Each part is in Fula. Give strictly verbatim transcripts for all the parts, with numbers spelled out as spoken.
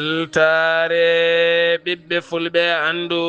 Weltaare ɓiɓɓe fulɓe, anndu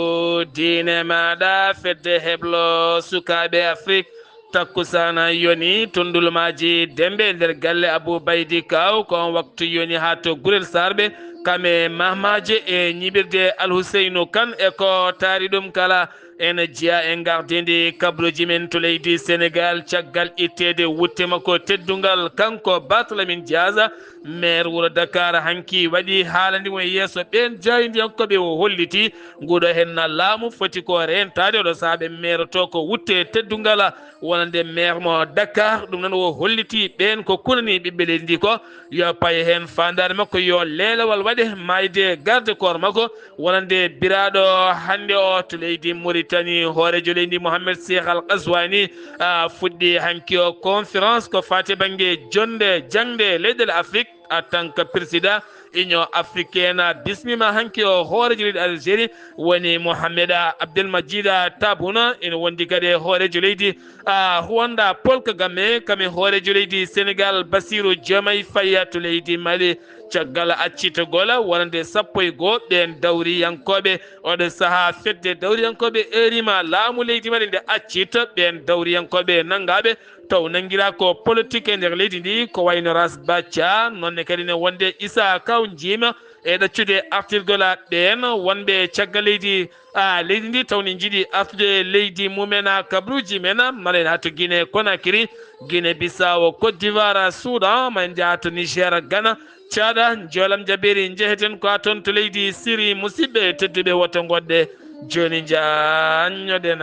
diine maaɗa, fedde heblo sukaaɓe Afrik. Takkusaana yoni, tundulmaaji Dembe nder galle Abuu Baydi Kaaw, ko on waktu yoni haa to Gurel Saarɓe, kam e mahmaaje e ñiɓirde Alhuseynu Kan e ko taari ɗum kala. Ene jeyaa e ngardiindi kabruuji men to leydi Senegaal, caggal itteede wutte makko teddungal, kanko Barthélémy Dias, maire wuro Dakar, hanki waɗi haalandi mo e yeeso ɓeen jaayndiyankooɓe, o holliti nguɗo henna laamu foti ko reentaade, oɗo saabe maire to ko wutte teddungal wonande maire mo Dakar. Ɗum noon o holliti ɓeen ko kunani ɓiɓɓe leydi ndi ko yo paye heen faandaare makko, yo leelewal waɗe maayde garde corps makko, wonande biraaɗo hannde o to leydi Mauritanie, hooreejo leydi Mohamed Cheikh Al Ghazouani, a, fuɗɗi hanki o conférence ko faati bannge jonde jaŋde leyɗeele Afrik. En tant que président Union africaine, bismima hanki o hooreejo leydi Algérie woni Mohamed Abdelmadjid Tebboune, ene wondi kadi e hooreejo leydi, a, Rwanda Paul Kagame, kam e hooreejo leydi Senegaal Bassirou Diomaye Faye to leydi Mali. Caggal accitagol wonande sappo e goo ɓeen dawriyankooɓe, oɗo sahaa fedde dawriyankooɓe erima laamu leydi Mali nde accita ɓeen dawriyankooɓe nanngaaɓe taw nanngiraa ko politik e nder leydi ndi, ko wayno Ras Bacha, noon ne kadi ne wonde Issa Kaw Njiima e ɗaccude artirgol ɓeen wonɓe caggal leydi, a, leydi ndi taw ne njiɗi artude leydi mumen, a, kabruuji men, mala en haa to Guinée Conakry, Guinée Bissau, Côte d'Ivoire, Soudan, ma en njaha to Niger, Ghana, Caada, njoolam jabeeri, njeheten ko haa toon to leydi Siri. Musidɓe tedduɓe, woto ngoɗɗe, jooni njaanñoɗen.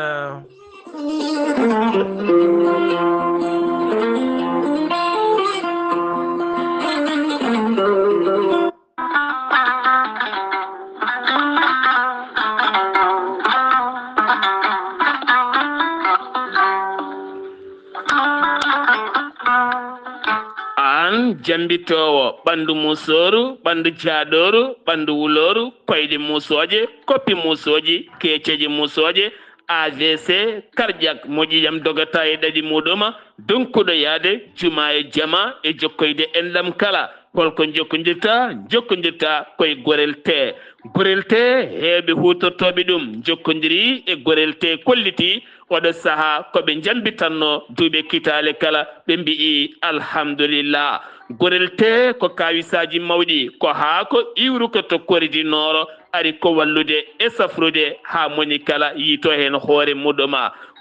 Aan jammbitoowo ɓanndu muusooru, ɓanndu jaaɗooru, ɓanndu wulooru, koyɗe muusooje, koppi muusooji, keeceeje muusooje, A V C, cardiaque, moƴƴi jam dogata e ɗaɗi muɗum, donkuɗo yahde juma e jama e jokkoyde enɗam kala. Holko njokkondirta? Njokkondirta koye Gorel Tee. Gorel Tee, heewɓe huutortooɓe ɗum njokkondiri e Gorel Tee, kolliti oɗo sahaa ko ɓe njambitanno duuɓe kitaale kala, ɓe mbi'i alhamdulillah. Gorel Tee ko kaawisaaji mawɗi, ko haako iwruko to Kori du Nord, ari ko wallude e safrude haa moni kala yiito heen hoore muɗum.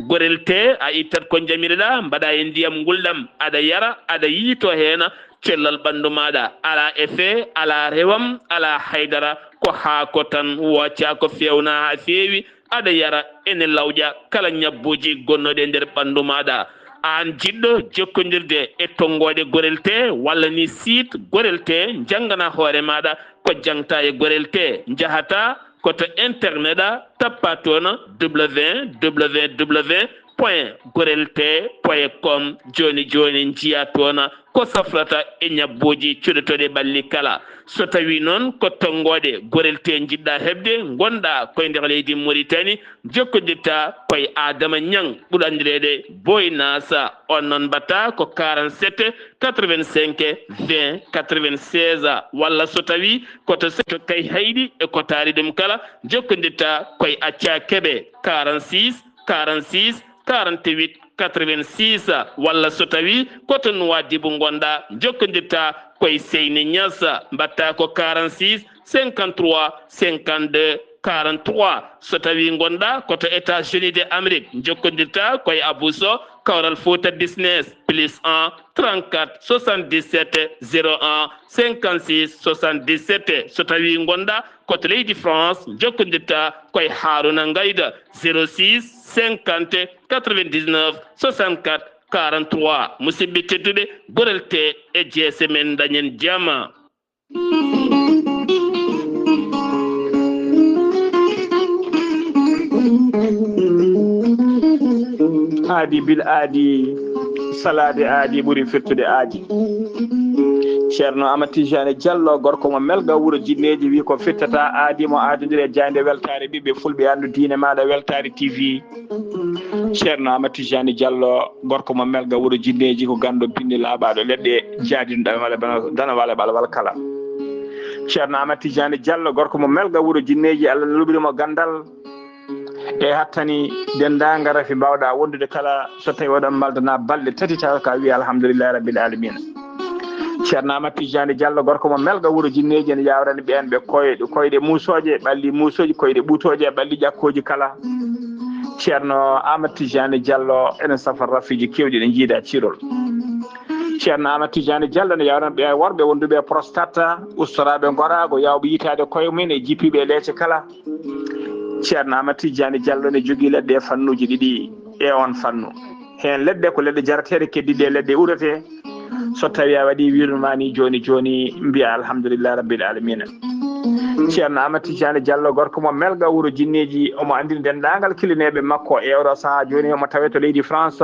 Gorel Tee, a ittat ko njamireɗaa, mbaɗa e ndiyam ngulɗam, aɗa yara, aɗa yiito heen, cellal ɓanndu maaɗa, alaa effet, alaa rewam, alaa haydara, ko haako tan, wooca ko feewna haa feewi, aɗa yara, ene lawƴa kala ñabbuuji gonnooɗi e nder ɓanndu maaɗa. Aan jiɗɗo jokkondirde e tonngooɗe Gorel Tee walla ni site Gorel Tee, njanngana hoore maaɗa ko jaŋta e Gorel Tee, njahata ko to internet a, tappa toon www point gorel tee point com. Jooni jooni njiya toon ko safrata e ñabbuuji cuɗotooɗi ɓalli kala. So tawii noon ko tonngooɗe Gorel Tee njiɗɗa heɓde, ngonɗa koye nder leydi Mauritanie, jokkondirta koye Adama Ñaŋ, ɓurɗo anndireede Boy Nasa. On noon mbaɗta ko quarante-sept quatre-vingt-cinq vingt quatre-vingt-seize, walla so tawii ko to to Kayhayɗi e ko taari ɗum kala, jokkondirta koye Acca Kebe, quarante-six quarante-six quarante-huit quatre-vingt-six, walla so tawii ko to Nuwaadibu ngonɗa, jokkondirta koye Seyni Ñas, mbaɗta ko quarante-six cinquante-trois cinquante-deux quarante-trois. So tawii ngonɗa ko to États-Unis de Amérique, jokkondirta koye Abou Sow, Kawral Fouta Business, plus un trente-quatre soixante-dix-sept zéro un cinquante-six soixante-dix-sept. So tawii ngonɗa ko to leydi France, jokkondirta koye Haruna Ngayda, zéro six cinquante quatre-vingt-dix-neuf soixante-quatre quarante-trois. Musidɓe tedduɓe, Gorel Tee e jeese men, dañen jam. Aadi bil aadi, salaade aadi ɓuri firtude aadi. Ceerno Amadou Tidiane Diallo, gorko mo Melga, wuro Jinneeji, wi ko firtata aadi mo aadondiri e jaaynde weltaare ɓiɓɓe fulɓe. Anndu diine maaɗa, Weltaare T V. Ceerno Amadou Tidiane Diallo, gorko mo Melga, wuro Jinneeji, ko ganndo binndi laaɓaaɗo leɗɗe, jaadino dana wala bana, dana wala ɓalwal kala. Ceerno Amadou Tidiane Diallo, gorko mo Melga, wuro Jinneeji, Allah luɓiri mo ganndal. E hattani denndaangal rafi mbaawɗa wondude kala, so tawi oɗon mbaldana balɗe tati tawa ka wiya alhamdulillahi rabbil alamina. Ceerno Amadou Tidiane Diallo, gorko mo Melga, wuro Jinneeji, ene yawrani ɓeen ɓe koyɗe, koyɗe muusooje, ɓalli muusooji, koyɗe ɓuutooje, ɓalli ƴakkooji kala. Ceerno Amadou Tidiane Diallo ene safa rafiiji keewɗi ɗi jiida cirol. Ceerno Amadou Tidiane Diallo ne yawrani ɓe worɓe wonduɓe e prostate, ustoraaɓe ngoraago, yawɓe yitaade koye mum e jippiiɓe e leece kala. Ceerno Amadou Tidiane Diallo ne jogii leɗɗe e fannuuji ɗiɗi e on fannu. Heen leɗɗe ko leɗɗe jarateeɗe, keddiiɗe leɗɗe urete. So tawi a waɗi wirmani jooni jooni, mbiya alhamdulillahi rabbil alamina. Ceerno Amadou Tidiane Diallo, gorko mo Melga, wuro Jinneeji, omo anndini denndaangal kilineeɓe makko e oɗo sahaa jooni, omo tawee to leydi France.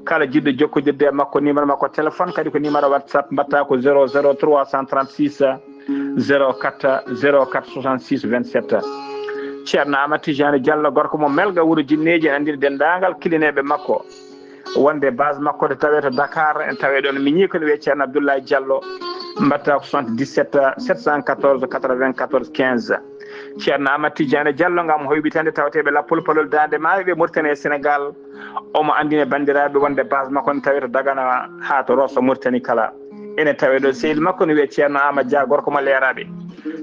Kala jiɗɗo jokkodirde e makko, numéro makko téléphone, kadi ko numéro WhatsApp, mbaɗta ko zéro zéro trois cent trente-six, zéro quatre, zéro quatre soixante-six vingt-sept. Ceerno Amadou Tidiane Diallo, gorko mo Melga, wuro Jinneeji, anndini denndaangal kilineeɓe makko wonde base makko to tawee to Dakar, en tawee ɗoon miñi ko ne wiyee Ceerno Abdoulaye Diallo, mbaɗta ko soixante-dix-sept sept cent quatorze quatre-vingt-quatorze quinze. Ceerno Amadou Tidiane Diallo ngam hoyɓitande tawateeɓe lappol palol daande maayo ɓe Mauritanie e Sénégal, omo anndine banndiraaɓe wonde base makko ne tawee to Dagana haa to Rosso Mauritanie kala. Ene tawee ɗo sehil makko ne wiyee Ceerno Amadou Dia, gorko mo Leeraaɓe.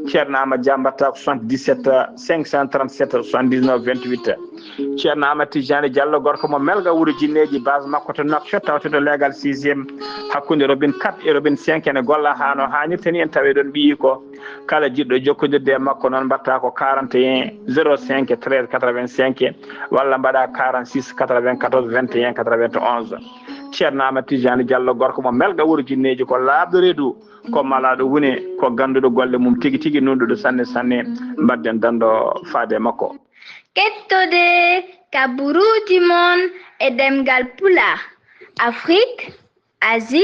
Ceerno Amadou Dia, mbaɗta ko soixante-dix-sept cinq cent trente-sept soixante-dix-neuf vingt-huit. Ceerno Amadou Tidiane Diallo, gorko mo Melga, wuro Jinneeji, base makko to Nouakchott, tawte to leegal sixième, hakkunde robinet quatre e robinet cinq, ene golla haa no haanirta ni, en tawee ɗoon ɓiyiiko. Kala jiɗɗo jokkondirde e makko noon, mbaɗta ko quarante et un zéro cinq treize quatre-vingt-cinq, walla mbaɗa quarante-six quatre-vingt-quatorze vingt et un quatre-vingt-onze. Ceerno Amadou Tidiane Diallo, gorko mo Melga, wuro Jinneeji, ko laaɓɗo reedu, ko malaaɗo wune, ko gannduɗo golle mum tigi tigi, nunɗuɗo sanne sanne. Mbaɗden danndo faade e makko. Kettode kaburuuji mon e ɗemngal Pulaar, Afrique, Asie,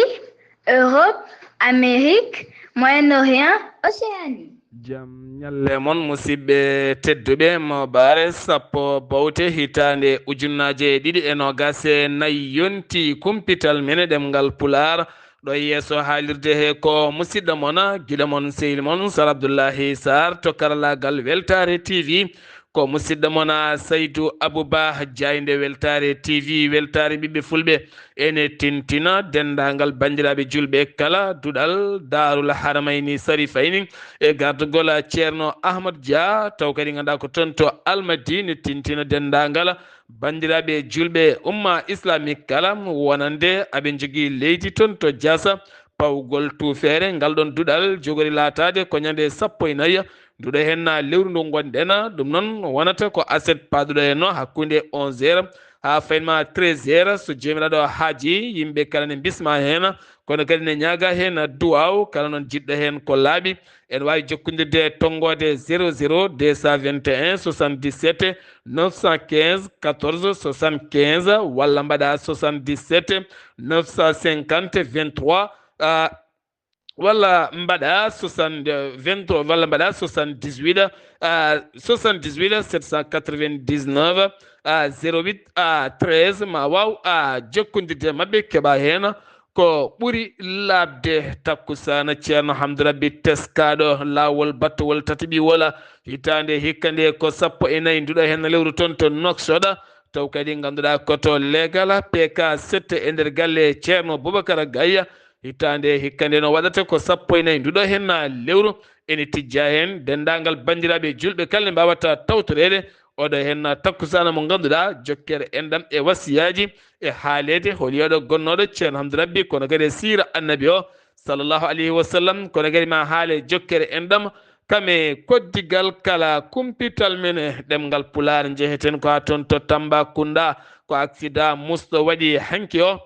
Europe, Amérique, Moyen-Orient, Océanie. Jam ñalle mon, musidɓe tedduɓe, mo bare sappo bawte hitaande ujunnaaje ɗiɗi e noogas e nayi yonti kumpital men e ɗemngal Pulaar. Ɗo yeeso haalirde he ko musidɗo mon, giɗo mon, sehil mon, Sar Abdullahi Sar to karalaagal Weltaare T V. Ko musidɗo mon, Saydu Abuba, jaaynde Weltaare T V, Weltaare ɓiɓɓe Fulɓe. Ene tintina denndaangal banndiraaɓe juulɓe kala, duɗal Daarul Haramayni Sarifayni, e gardagol Ceerno Ahmad Dia, taw kadi ngannduɗaa ko toon to Almadina, tintina denndaangal banndiraaɓe juulɓe umma islamique kala, wonande aɓe njogii leydi toon to Diassa, pawgol tuufeere. Ngal ɗoon duɗal jogori laataade ko ñande sappo e nayi, nduɗo heen lewru ndu ngonɗen. Ɗum noon wonata ko aset paaduɗo heen o hakkunde onze heures haa faynma treize heures, so Joomiraaɗo haajii. Yimɓe kala ne bisma heen, kono kadi ne ñaaga heen duwaaw. Kala noon jiɗɗo heen ko laaɓi, ene waawi jokkondirde e tonngoode zéro zéro deux cent vingt et un soixante-dix-sept neuf cent quinze quatorze soixante-quinze, walla mbaɗa soixante-dix-sept neuf cent cinquante vingt-trois, ah, walla mbaɗa soixante, vingt-trois, walla mbaɗa soixante-dix-huit, ah, soixante-dix-huit sept cent quatre-vingt-dix-neuf, ah, zéro huit, ah, treize, ma waaw, ah, jokkondirde e maɓɓe, keɓa heen ko ɓuri laaɓde. Takkusaana Ceerno Hamdu Rabbi teskaaɗo laawol battowol tataɓiwol, hitaande hikka nde ko sappo e nayi nduɗo heen lewru toon to Nouakchott, taw kadi ngannduɗaa ko to leegal P K sept e nder galle Ceerno Boubacar Gaye. Hitaande hikka nde no waɗata ko sappo e nayi nduɗo heen lewru. Ene tijja heen denndaangal banndiraaɓe juulɓe kala ne mbaawata tawtoreede oɗo heen takkusaana mo ngannduɗaa jokkere enɗam e wasiyaaji e haaleede holi oɗo gonnooɗo Ceerno Hamdu Rabbi, kono kadi e siira Annabi o, sallallahu alayhi wa sallam, kono kadi ma haale jokkere enɗam kam e koddigal kala kumpital men e ɗemngal Pulaar. Njeheten ko haa toon to Tambacounda, ko accident musɗo waɗi hanki o.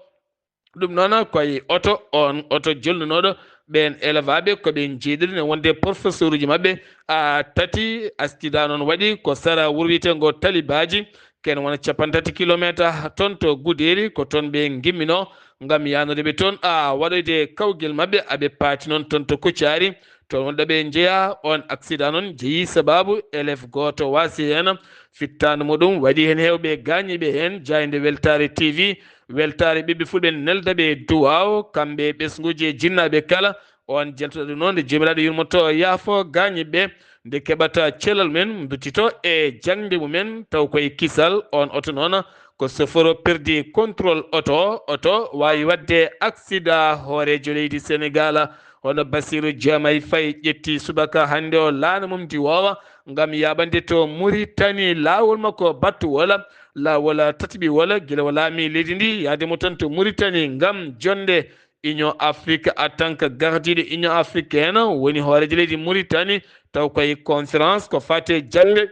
Ɗum noon ko e oto, oon oto jolnunooɗo ɓeen elevaaɓe ko ɓe njeeɗiri ne wonde professoruuji maɓɓe, a, tati. Accident noon waɗi ko sara wuro wiyeteengo Talibaaji, ken wona cappanɗe tati kilometer toon to Guderi, ko toon ɓe ngimminoo ngam yahnude ɓe toon, a, waɗoyde kawgel maɓɓe, aɓe paati noon toon to Kuccaari. Toon wonɗo ɓe njeyaa, oon accident noon jeyi sabaabu élève gooto waasi heen, fittaandu muɗum waɗi heen heewɓe gaañiiɓe heen. Jaaynde Weltaare T V, Weltaare ɓiɓɓe fulɓe nelda ɓe duwaaw, kamɓe ɓesnguuji e jinnaaɓe kala, On jantoɗo ɗum noon nde Joomiraaɗo yurmoto yaafo gaañiiɓe, nde keɓata cellal men, duttito e jaŋde mumen, taw koye kisal. On oto noon ko soforo perdi contrôle oto, oto waawi waɗde aksida. Hooreejo leydi Senegaal, hono Bassirou Diomaye Faye, ƴetti subaka hannde o laana mum diwoowa ngam yaaɓande to Mauritanie laawol makko battuwol, laawol tataɓiwol, gila o laami leydi ndi, yaade mo toon to Mauritanie ngam jonnde Union Afrique en tant que gardiiɗo Union Africaine, woni hooreejo leydi Mauritanie, taw koye conférence ko faate jannde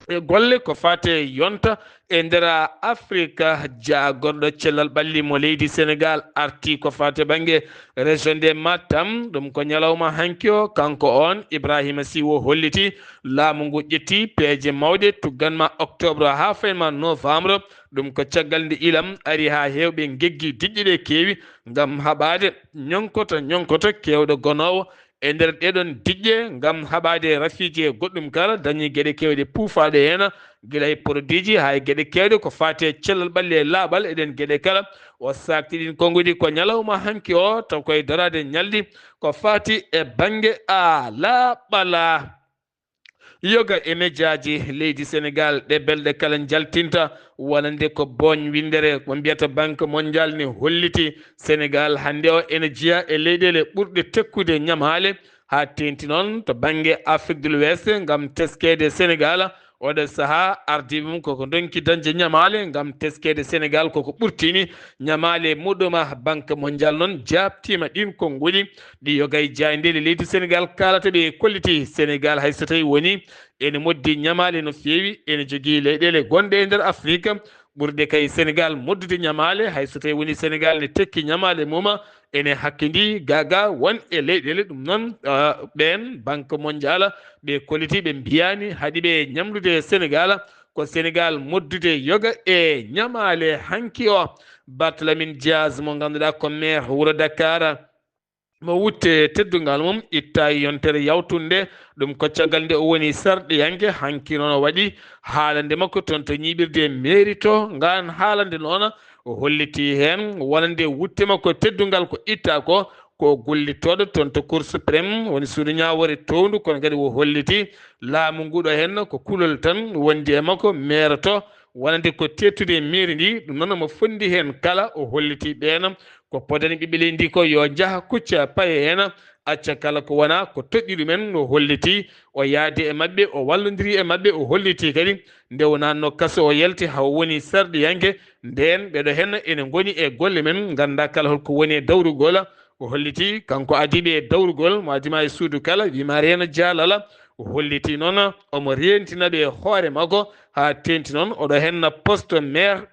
e golle ko faate yonta e nder Afrique. Jaagorɗo cellal ɓalli mo leydi Senegaal arti ko faate bannge région de Matam. Ɗum ko ñalawma hanki o, kanko on Ibrahima Sy o holliti laamu ngu ƴetti peeje mawɗe tugganma octobre haa faynma novembre. Ɗum ko caggal nde ilam ari haa heewɓe ngeggi diƴƴe ɗe keewi ngam haɓaade ñonkoto ñonkoto keewɗo gonoowo e nder ɗeɗon diƴƴe ngam haɓaade rafiiji e goɗɗum kala, dañi geɗe keewɗe puufaaɗe heen, gila e produitji haa e geɗe keewɗe ko faati e cellal ɓalli e laaɓal e ɗeen geɗe kala. O saakti ɗiin konnguɗi ko ñalawma hanki o, taw koye daraade ñalɗi ko faati e bannge a laaɓala. Yoga e mejaaji leydi Senegaal ɗe belɗe kala njaltinta, wonande ko booñ winndere mo mbiyata Banque Mondiale ne holliti Senegaal hannde o ene jeyaa e leyɗeele ɓurɗe tekkude ñamaale, haa teeŋti noon to bannge Afrique de l'Ouest ngam teskeede Senegaal. Oɗo sahaa ardiiɓe mum koko ndonki dañde ñamaale ngam teskeede Senegaal koko ɓurtini ñamaale muɗuma. Banque Mondiale noon jaabtiima ɗiin konnguɗi ɗi yoga e jaayndeeji leydi Senegaal kaalata ɓe kolliti Senegaal hay so tawii woni ene moddi ñamaale no feewi, ene jogii leyɗeele gonɗe e nder Afrique ɓurɗe kay Senegaal moddude ñamaale, hay so tawii woni Senegaal ne tekki ñamaale mum, ene hakkindi gaagaa won e leyɗeele. Ɗum noon, ah, ɓeen Banque Mondiale ɓe kolliti ɓe mbiyaani haɗi ɓe ñamlude Senegaal, ko Senegaal moddude yoga e ñamaale hanki o. Barthélémy Dias mo ngannduɗaa ko maire wuro Dakar, mo wutte teddungal mum itta e yontere yawtunde. Ɗum ko caggal nde o woni sarɗiyanke, hanki noon o waɗi haalande makko toon to ñiiɓirde mairie to. Ngaan haalande noon o holliti heen wonande wutte makko teddungal ko itta ko, ko gollittooɗo toon to Cour suprême, woni suudu ñaawoore towndu, kono kadi o holliti laamu ngu ɗo heen ko kulol tan wondi e makko, maire to, wonande ko teettude e mairie ndi. Ɗum noon omo fondi heen kala, o holliti ɓeen ko podani ɓiɓɓe leydi ndi ko yo njaha kucca paye heen, acca kala ko wona ko toɗɗi ɗumen. O holliti o yaadi e maɓɓe, o wallondiri e maɓɓe, o holliti kadi nde o naatno kaso o yalti haa o woni sarɗiyanke. Ndeen ɓeɗo heen ene ngoni e golle men, ngannda kala holko woni e dawrugol. O holliti kanko adiiɓe e dawrugol mo adima e suudu kala, wima reena jaalala. O holliti noon omo reentina ɓe hoore makko haa teeŋti noon oɗo heen poste maire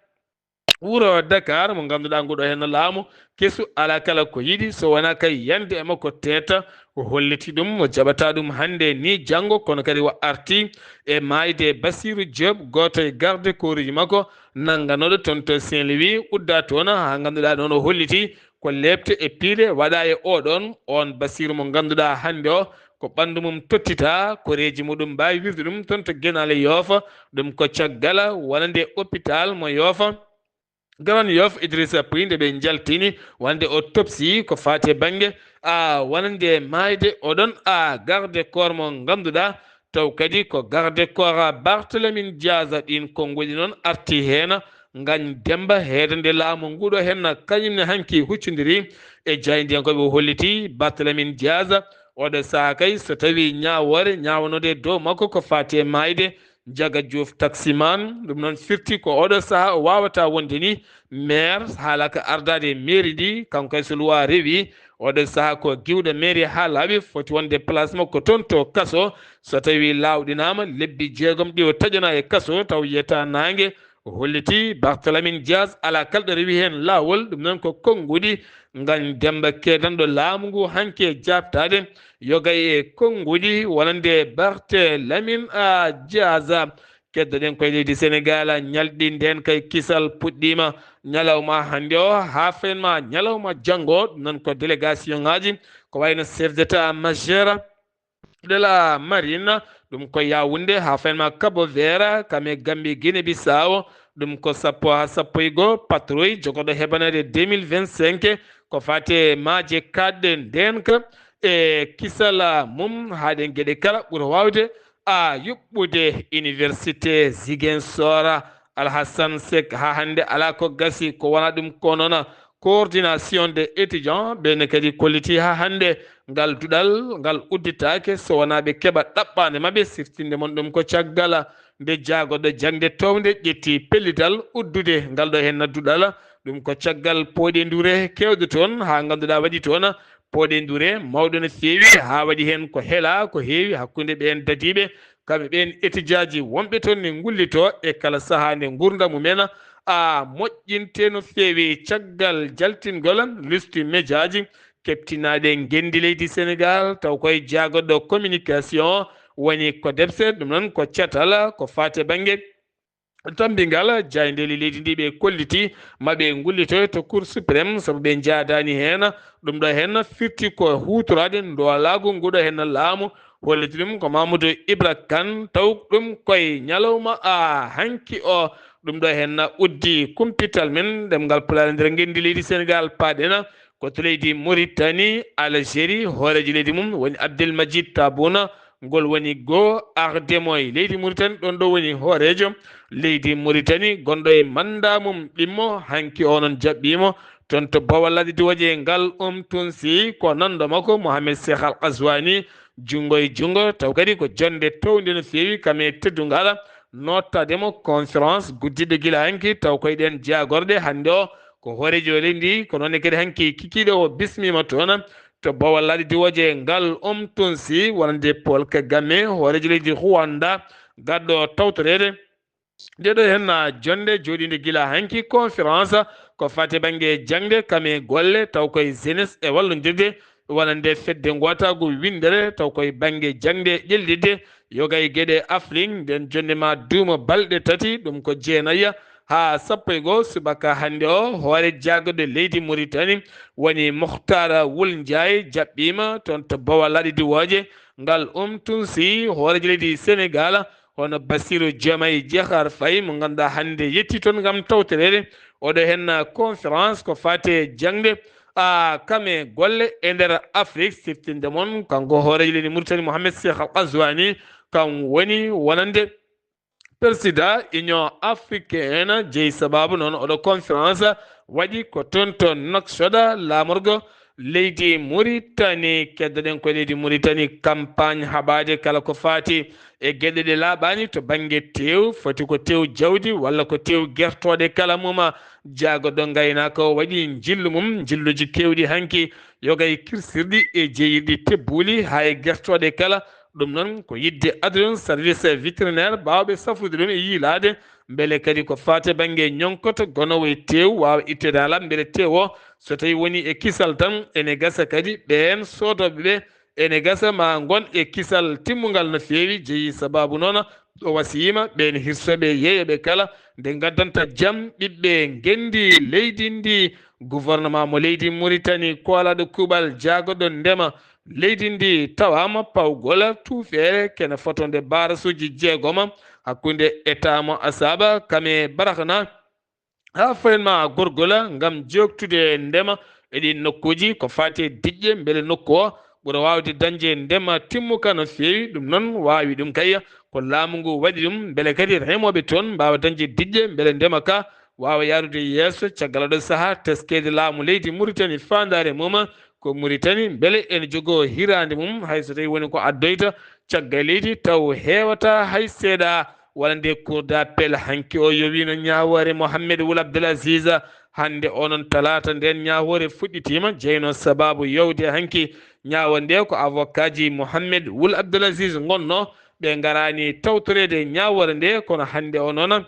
wuro Dakar mo ngannduɗaa nguɗo heen laamu kesu alaa kala ko yiɗi so wonaa kay yande e makko teeta. O holliti ɗum, o jaɓata ɗum hannde ni janngo, kono kadi o arti e maayde Bassirou Diop, gooto e garde corps uji makko nannganooɗo toon to Saint-Louis, udda toon haa ngannduɗaa noon o holliti ko leepte e piile waɗa e oɗon. On Bassirou mo ngannduɗaa hannde o ko ɓanndu mum tottita, koreeji muɗum mbaawi wirde ɗum toon to Genaale Yoof. Ɗum ko caggal wonande hôpital mo Yoof, Grand Yoff, Idrissa Pouye, nde ɓe njaltini wonande autopsie ko faati e bannge a wonande maayde oɗon a garde corps mo ngannduɗaa taw kadi ko garde corps Barthélémy Dias. Ɗiin konnguɗi noon arti heen. Ngagne Demba heedande laamu nguɗo heen kañum ne hanki huccondiri e jaayndiyankooɓe o holliti Barthélémy Dias oɗo sahaa kay so tawii ñaawoore ñaawanoode e dow makko ko faati e maayde Njaga Juuf taksimaan. Ɗum noon firti ko oɗo sahaa o waawata wonde ni maire, haalaka ardaade e mairie ndi, kanko kay so luwa rewi oɗo sahaa ko giwɗo mairie haa laaɓi, foti wonde place makko toon to kaso. So tawii laawɗinaama lebbi jeegom ɗi o taƴanaa e kaso taw yiyata naange, o holliti Barthélémy Dias alaa kala ɗo rewi heen laawol. Ɗum noon ko konnguɗi Ngagne Demba keedanɗo laamu ngu hanki e jaabtaade yoga e konnguɗi wonande Barthélémy Dias. Keddoɗen koye leydi Senegaal, ñalɗi ndeen kay kisal puɗɗiima ñalawma hannde o haa faynma ñalawma janngo. Ɗum noon ko délégation ŋaaji ko wayno chef d'état majeur de la marine, ɗum ko Yaoundé haa faynma Cabo Vert, kam e Gambie, Guinée Bissau. Ɗum ko sappo haa sappo e goo patrouille jogoɗo heɓaneede deux mille vingt-cinq ko fate maaje kaɗɗe ndeenka e kisala mum, haaɗen geɗe kala ɓura waawde a yuɓɓude. Université Ziguinchor, Alhassane Seck, haa hannde alaa ko gasi ko wonaa ɗum, ko noon coordination des étudiants ɓe ne kadi kolliti haa hannde ngal duɗal ngal udditaake so wonaa ɓe keɓa ɗaɓɓaande maɓɓe. Siftinde mon ɗum ko caggal nde jaagoɗo jaŋde townde ƴetti pellital uddude ngal ɗo heen duɗal. Ɗum ko caggal pooɗe ndure keewɗo toon haa ngannduɗaa waɗi toon pooɗe ndure mawɗo no feewi, haa waɗi heen ko hela ko heewi hakkunde ɓeen dadiiɓe, kamɓe ɓeen etijaaji wonɓe toon ne ngullitoo e kala sahaa nde nguurndam mumen a moƴƴinte no feewi. Caggal jaltingol listu mejaaji keɓtinaaɗe ngenndi leydi Senegaal, taw koye jaagoɗo communication woni ko debse, ɗum noon ko catal ko faate bannge tammbingal jaayndeeli leydi ndi ɓe kolliti ma ɓe ngullitoy to Cour suprême sabu ɓe njaadaani heen. Ɗum ɗo heen firti ko huutoraade ndoolaagu nguɗo heen laamu, holliti ɗum ko Mamadou Ibra Kane, taw ɗum koye ñalawma a hanki o. Ɗum ɗo heen uddi kumpital men ɗemngal Pulaar e nder ngenndi leydi Senegaal, paaɗen ko to leydi Mauritanie, Algérie, hooreejo leydi mum woni Abdel Majid Tabouna, ngol woni goo arde mo e leydi Mauritanie, ɗoon ɗo woni hooreejo leydi Mauritanie, gonɗo e mannda mum ɗimmo, hanki o noon jaɓɓiimo toon to Bawal Laaɗe Duwooje ngal, um tunsi ko nanndo makko Mohamed Cheikh Al Ghazouani, junngo e junngo, taw kadi ko jonnde townde no feewi, kam e teddungal, noottaade mo conférence guddiɗo gila hanki, taw koye ɗeen jaagorɗe hannde o ko hooreejo leydi ndi, ko noon ne kadi hanki kikiiɗe o bismiima toon to Bawal Laaɗe Diwooje ngal, um tunsi wonande Paul Kagame, hooreejo leydi Rwanda, garɗo tawtoreede nde ɗo heen jonnde jooɗiinde gila hanki conférence ko fate bannge jaŋde kam e golle, taw koye jeunesse e wallondirde wonande fedde ngootaagu winndere, taw koye bannge jaŋde ƴellitde yoga e geɗe Afrik. Nden jonnde ma duuma balɗe tati, ɗum ko jeenaya haa sappo e goo subaka hannde o. Hoore jaagoɗo leydi Mauritanie woni Mokhtar Wul Ndiaye, jaɓɓiima toon to Bawal Laaɗe Diwooje ngal, um tunsi hooreejo leydi Senegaal, hono Bassirou Diomaye Diakhar Faye, mo ngannduɗaa hannde yetti toon ngam tawtoreede oɗo heen conférence ko fate jaŋde a kam e golle e nder Afrik. Siftinde mon, kanko hooreejo leydi Mauritanie, Mohamed Cheikh Al Ghazouani, kam woni wonande président Union africaine, jeyi sababu noon oɗo conférence waɗi ko toon to Nouakchott, laamorgo leydi Mauritanie. Keddoɗen ko leydi Mauritanie, campagne haɓaade kala ko faati e geɗe ɗe laaɓaani to bannge teew, foti ko teew jawdi walla ko teew gertooɗe kala mum. Jaagoɗo ngaynaaka o waɗi njillu mum, njilluji keewɗi hanki, yoga e kirsirɗi e jeeyirɗi tebbuuli haa e gertooɗe kala. Ɗum noon ko yiɗde addude service vétérinaire baawɓe safrude ɗum e yiilaade, mbele kadi ko faate bannge ñonkoto gonoowo e teew waawa itteede haa laaɓa, mbele teew o so tawii woni e kisal tan, ene gasa kadi ɓeen soodooɓe ɓe ene gasa ma ngon e kisal timmungal no feewi. Jeyi sababu noon o wasiyiima ɓeen hirsooɓe yeeyooɓe kala nde ngaddanta jam ɓiɓɓe ngenndi leydi ndi. Gouvernement mo leydi Mauritanie koolaaɗo kuuɓal jaagoɗo ndema leydi ndi tawaama pawgol tuufeere kene fotonde baarasuuji jeegoma hakkunde État mo Asaba kam e Barakhna haa fayin ma Gorgola ngam jooktude ndema e ɗiin nokkuuji ko faati e diƴƴe, mbele nokku o ɓura waawde dañde ndema timmuka no feewi. Ɗum noon waawi ɗum kay ko laamu ngu waɗi ɗum, mbele kadi remooɓe toon mbaawa dañde diƴƴe, mbele ndema ka waawa yahrude yeeso. Caggal oɗo sahaa, teskeede laamu leydi Mauritanie faandaare mum ko Mauritanie mbele ene jogoo hiraande mum, hay so tawii woni ko addoyta caggal leydi, taw heewata hay seeɗa. Walla nde Cour d'appel hanki o yowiino ñaawoore Mohamed Wul Abdel Aziz. Hannde o noon talaata nden ñaawoore fuɗɗitiima, jeyno sababu yowde hanki ñaawo nde ko avocat ji Mohamed Wul Abdel Aziz ngonno, ɓe ngaraani tawtoreede ñaawoore nde, kono hannde o noon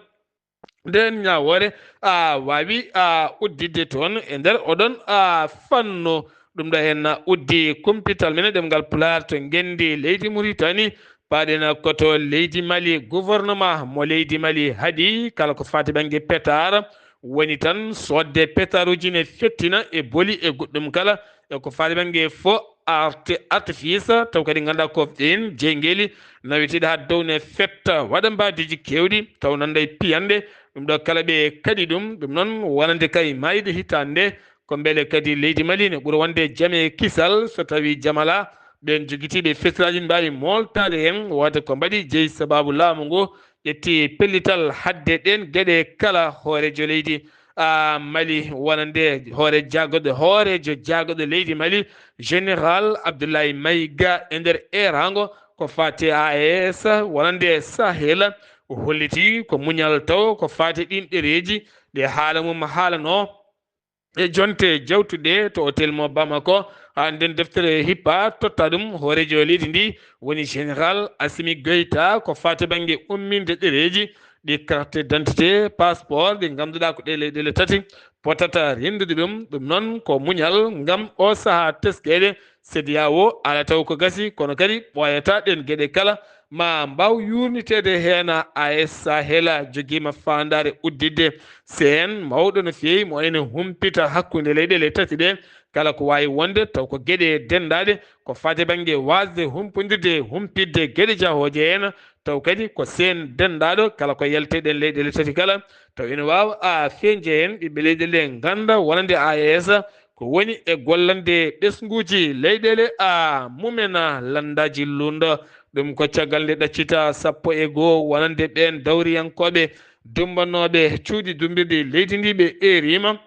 nden ñaawoore a waawi a udditde toon e nder oɗon a fannu. Ɗum ɗo heen uddi kumpital men e ɗemngal Pulaar to ngenndi leydi Mauritanie. Paaɗen ko to leydi Mali, gouvernement mo leydi Mali haɗi kala ko faati bannge pétrole woni tan soodde pétroleuji ne fettina e boli e goɗɗum kala e ko faati bannge fo arte-, artifice, taw kadi ngannduɗaa ko ɗeen jeyngeeli naweteeɗi haa dow ne fetta, waɗa mbaadiiji keewɗi, taw nannda e piyanɗe. Ɗum ɗo kala ɓe kaɗi ɗum, ɗum noon wonande kay maayde hitaande ko mbele kadi leydi Mali ne ɓura wonde jam e kisal so tawii jam alaa. Ɓeen jogitiiɓe fesiraaji mbaawi mooltaade heen woote ko mbaɗi jeyi sabaabu laamu ngu ƴetti pellital haɗde ɗeen geɗe kala. Hooreejo leydi a Mali wonande hoore jaagoɗo hooreejo jaagoɗo leydi Mali, Général Abdoulaye Maïga, e nder eeraango ko faati A E S wonande Sahel, o holliti ko muñal taw ko faati ɗiin ɗereeji ɗe haala mum haalanoo e jonte jawtuɗe to hôtel mo Bamako. Haa nden deftere hippa totta ɗum hooreejo leydi ndi woni Général Assimi Goïta ko faati bannge umminde ɗereeji ɗi carte d'identité, passeport, ɗi ngannduɗaa ko ɗe leyɗeele tati potata renndude ɗum. Ɗum noon ko muñal ngam o sahaa teskeede. C E D E A O ala taw ko gasi, kono kadi ɓooyataa ɗeen geɗe kala ma mbaaw yuurniteede heen. A E S Sahel jogiima faandaare udditde seen mawɗo no feewi mo ene humpita hakkunde leyɗeele tati ɗe, kala ko waawi wonde taw ko geɗe denndaaɗe ko faati bannge waasde humpondirde humpitde geɗe jahooje heen, taw kadi ko seen denndaaɗo kala ko yalteɗen leyɗeele tati kala, taw ene waawa a feeñde heen ɓiɓɓe leyɗeele ngannda wonande A E S ko woni e gollande ɓesnguuji leyɗeele a mumen. Lanndaaji lundo ɗum ko caggal nde ɗaccita sappo e goo wonande ɓeen dawriyankooɓe dumbanooɓe cuuɗi dumbirɗi leydi ndi ɓe eeriima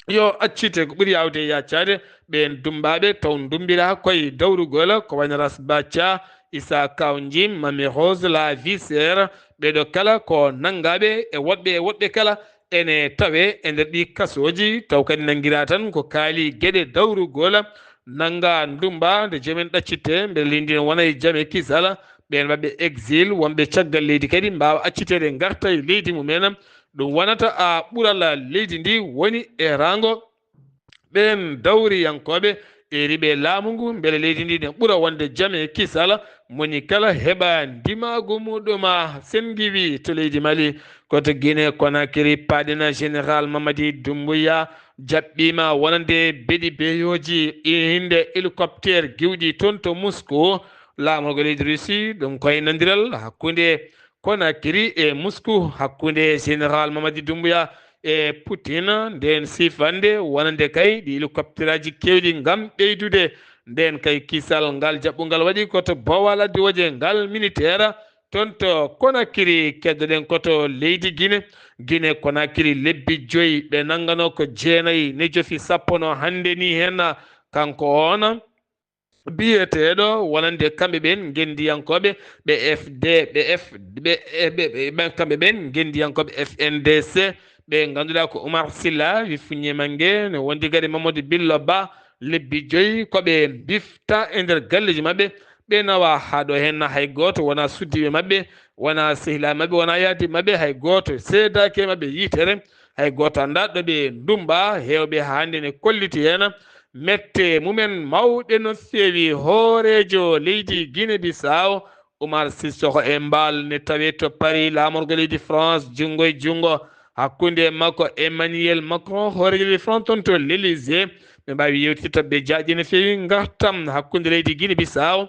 yo accite ko ɓuri yaawde e yaccaade. Ɓeen dummbaaɓe taw ndumbira koye dawrugol ko wayno Ras Baca, Issa Kawnji, Mami Rose la Viscère, ɓeeɗo kala ko nanngaaɓe e woɗɓe e woɗɓe kala ene tawe e nder ɗi kasooji, taw kadi nanngiraa tan ko kaali geɗe dawrugol, nannga ndummba nde jomen ɗaccitde mbele leydi ndi ne wona e jam e kisal, ɓeen waɗɓe exil wonɓe caggal leydi kadi mbaawa acciteede ngarta e leydi mumen. Ɗum wonata a ɓural leydi ndi woni e raango ɓeen dawriyankooɓe eeriiɓe laamu ngu mbele leydi ndi ne ɓura wonde jam e kisal, moni kala heɓa ndimaagu muɗum. Sen ngiwi to leydi Mali, ko to Guinée Conakry, paaɗina Général Mamadi Doumbouya jaɓɓiima wonande beɗi beeyooji innde hélicoptère giwɗi toon to Moscou. Laamorgo leydi Russie ɗum koynondiral hakkunde Conakry e Moscou, hakkunde Général Mamadi Doumbouya e Poutine, ndeen sifannde wonande kay ɗi hélicoptèraaji keewɗi ngam ɓeydude. Ndeen kay kisal ngal jaɓɓungal waɗi ko to Bowal addi wooje ngal militaire toon to Conakry. Keddoɗen ko to leydi Guinée. Guinée Conakry lebbi joyi ɓe nannganoo ko jeenayi ne jofi sappono hannde ni heen. Kanko oon biyeteeɗo wonande kamɓe ɓeen ngenndiyankooɓe ɓe F D, ɓe F, ɓe, ɓe, ɓe, ɓe, kamɓe ɓeen ngenndiyankooɓe F N D C, ɓe ngannduɗaa ko Oumar Sylla, wi fuññe mannge, no wondi kadi Mamadou Billo Ba, lebbi joyi ko ɓe mbifta e nder galleeji maɓɓe, ɓe nawa haa ɗo heen hay gooto wonaa suddiiɓe maɓɓe, wonaa sehilaaɓe maɓɓe, wonaa yahdiiɓe maɓɓe, hay gooto seedaaki e maɓɓe yitere, hay gooto anndaa ɗo ɓe ndummba, heewɓe haa hannde ne kolliti heen mette mumen mawɗe no feewi. Hooreejo leydi Guinée Bissau, Oumar Sissoko Embalo ne tawee to Paris, laamorgo leydi France, junngo e junngo, hakkunde makko Emmanuel Macron, hooreejo leydi France toon to l'Élysée. Ɓe mbaawi yewtidde toɓɓe jaaƴɗe no feewi ngartam hakkunde leydi Guinée Bissau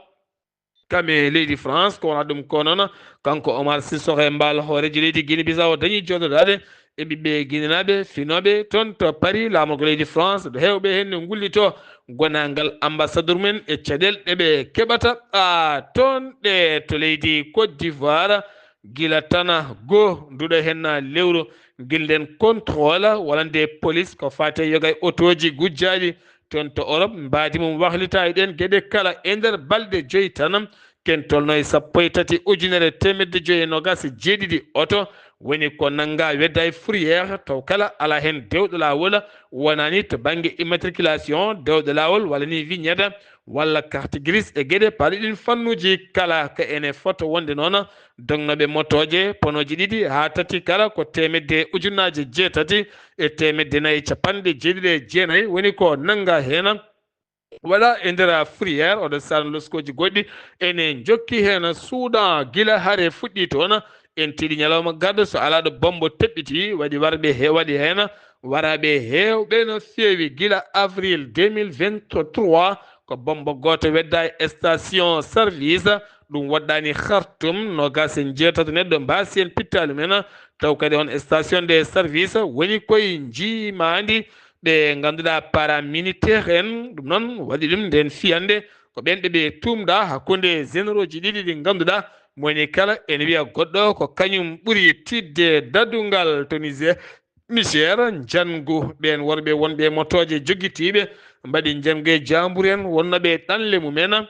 kam e leydi France. Ko wonaa ɗum ko noon, kanko Oumar Sissoko Embalo, hooreejo leydi Guinée Bissau, dañi jooɗodaade e ɓiɓɓe Guinénaaɓe finooɓe toon to Paris, laamorgo leydi France, ɗo heewɓe heen no ngullitoo gonaangal ambassadeur mumen e caɗeele ɗe ɓe keɓata, a, toon ɗe to leydi Côte d'Ivoire. Gila tan goo nduɗo heen lewru, ngilden contrôle walla nde police ko faati e yoga e otooji gujjaaɗi toon to Europe, mbaadi mum wahlita e ɗeen geɗe kala. E nder balɗe joyi tan, ken tolno e sappo e tati ujunere teemedde joyi e noogaas e jeeɗiɗi oto woni ko nannga wedda e fourrière, taw kala alaa heen dewɗo laawol, wonaa ni to bannge immatriculation dewɗo laawol walla ni vignette walla carte grise e geɗe paaɗi ɗin fannuuji kala. Ka ene fota wonde noon dognooɓe motooje ponooji ɗiɗi haa tati kala ko teemedde ujunnaaje jeetati e teemedde nayi e capanɗe jeeɗiɗi e jeenayi woni ko nannga heen. Waɗa e nder fourrière, oɗo sara loskooji goɗɗi ene njokki heen. Soudan, gila hare fuɗɗi toon, en tiiɗi ñalawma garɗo so alaa ɗo bommbo teɓɓiti, waɗi warɓe he-, waɗi heen waraaɓe heewɓe no feewi. Gila avril deux mille vingt-trois, ko bommbo gooto wedda e station service, ɗum waɗɗaani Khartoum, noogaas e njeetato neɗɗo mbaasi heen pittaali men, taw kadi on station de service woni koye njiimaandi ɓe ngannduɗaa paramilitaire en. Ɗum noon waɗi ɗum nden fiyannde ko ɓeen ɓe ɓe tuumda hakkunde généraux ji ɗiɗi ɗi ngannduɗaa mo woni kala ene wiya goɗɗo ko kañum ɓuri tiiɗde daɗungal to Niger. Niger, njanngu ɓeen worɓe wonɓe e motooje joggitiiɓe mbaɗi njanngu e jaambur en wonnooɓe e ɗanle mum en.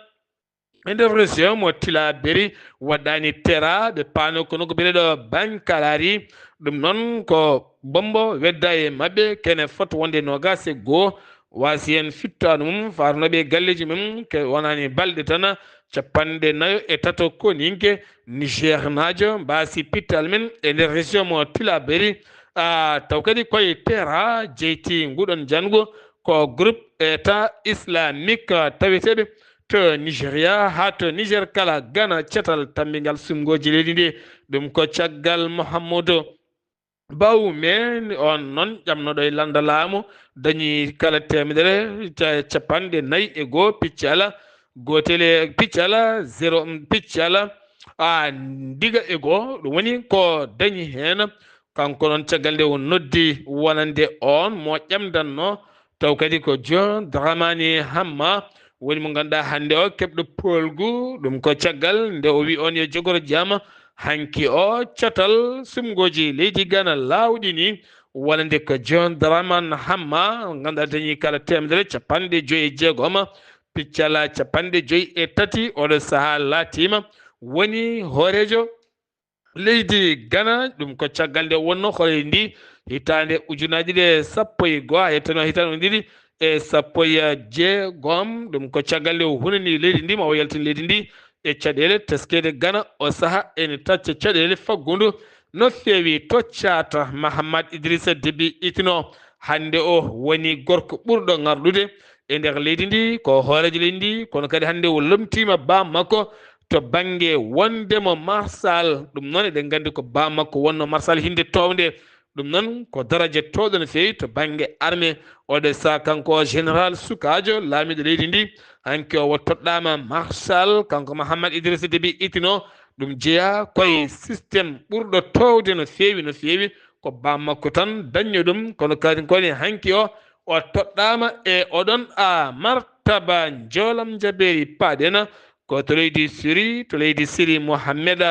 E nder région mo Tilaberi waɗɗaani Tera, ɓe paano kono ko biyeteeɗo Bankalari. Ɗum noon ko bombo wedda e maɓɓe, kene fot wonde noogaas e goo. Waasi en fittaandu mum, faarnooɓe e galleeji mum, ke wonaani balɗe tan, capanɗe nayo e tato koninke Nigernaajo mbaasi pittal men e nder région mo Tilaberi. Ah, taw kadi koye Tera jeyti nguɗon njanngu ko groupe État Islamique taweteeɓe to Nigeria haa to Niger kala Ghana catal tammbingal sumngooji leydi ndi. Ɗum ko caggal Mohammadu Bawumia, on noon ƴamnoɗo e lannda laamu, dañi kala teemedere ca-, capanɗe nayi e goo picci ala, gootel e picci ala, zéro picci ala, a, ndiga e goo. Ɗum woni ko dañi heen. Kanko noon caggal nde o noddi wonande on mo ƴamdanno, taw kadi ko John Dramani Hamma woni mo ngannduɗaa hannde o keɓɗo poolgu. Ɗum ko caggal nde o wi on yo jogoro jama hanki o catal sumngooji leydi Ghana laawɗini wonande ko John Dramani Hamma ngannduɗaa dañi kala teemedere capanɗe joyi e jeegom picci ala capanɗe joyi e tati. Oɗo sahaa laatiima woni hooreejo leydi Ghana. Ɗum ko caggal nde wonno hoore ndi hitaande ujunaaji ɗiɗi e sappo e goo, haa yettanoo hitaande ujunaaji ɗiɗi e sappo e jeegom. Ɗum ko caggal nde o hunani leydi ndi, ma o yaltin leydi ndi e caɗeele. Teskeede Ghana o saha ene tacca caɗeele faggundu no feewi to caata. Mahamat Idrissa Déby Itno hannde o woni gorko ɓurɗo ŋarɗude e nder leydi ndi, ko hooreejo leydi ndi, kono kadi hannde o lomtiima baa makko to bannge wonde mo Marsal. Ɗum noon eɗen nganndi ko baa makko wonno Marsal hinde townde. Ɗum noon ko daraja towɗo no feewi to bannge armée. Oɗo saha kanko o général sukaajo laamiiɗo leydi ndi, hanki o wo toɗɗaama Marsal, kanko Mahamat Idrissa Déby Itno. Ɗum jeyaa koye système ɓurɗo towde no feewi, no feewi. Ko baa makko tan dañño ɗum, kono kadi koni hanki o, o toɗɗaama e oɗon a martaba njoolam njabeeri paaɗena. Ko to leydi Siri, to leydi Siri Mohamed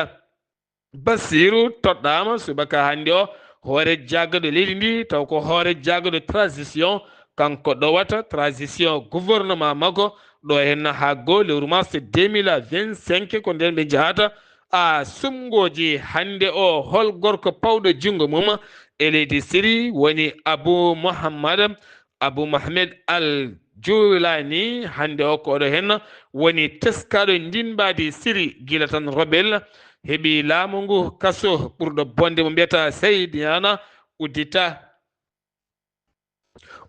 Basiru toɗɗaama subaka hannde o hoore jaagorɗe leydi ndi, taw ko hoore jaagorɗe transition, kanko ɗowata transition gouvernement makko ɗo henna haa goo lewru mars deux mille vingt-cinq, ko nden ɓe njahata a sumngooji. Hannde o hol gorko pawɗo junngo mum e leydi Siri woni Abu Muhammad Abu Mohamed Al Joulani. Hannde o ko oɗo henna woni teskaaɗo ndin mbaadi Siri gila tan rebel heɓi laamu ngu kaso ɓurɗo bonde mo mbiyata Seydiana uddita.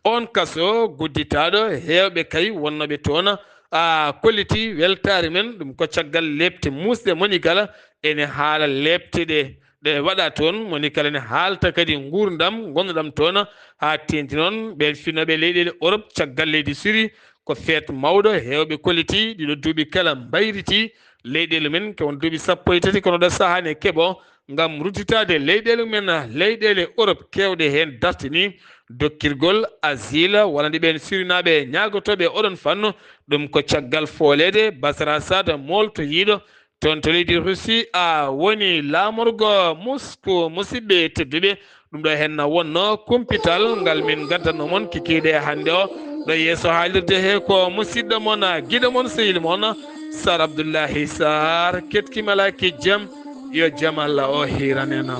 On kaso gudditaaɗo heewɓe kay wonnooɓe toon a kolliti weltaare men. Ɗum ko caggal lepte muusɗe moni kala ene haala lepte ɗe ɗe waɗa toon, moni kala ene haalta kadi nguurndam ngonnoɗam toon. Haa teeŋti noon ɓeen finooɓe leyɗeele Europe caggal leydi Siri ko feet mawɗo heewɓe kolliti ɗiɗo duuɓi kala mbayriti leyɗeele men ko won duuɓi sappo e tati, kono ɗo sahaa ne keɓo ngam ruttitaade leyɗeele men, leyɗeele Europe keewɗe heen dartini dokkirgol asile walla nde ɓeen Sirinaaɓe ñaagotooɓe oɗon fannu. Ɗum ko caggal fooleede Basar Asad mooltoyiiɗo toon to leydi Russie a woni laamorgo Moscou. Musidɓe tedduɓe, ɗum ɗo henna wonno kumpital ngal min ngaddanno mon kikiiɗe hannde o. Ɗo yeeso haalirde he ko musidɗo mon, giɗo mon, sehil mon, Sar Abdullahi Sar. Ketkimalaaki jam, yo jam Allah o hiiranena.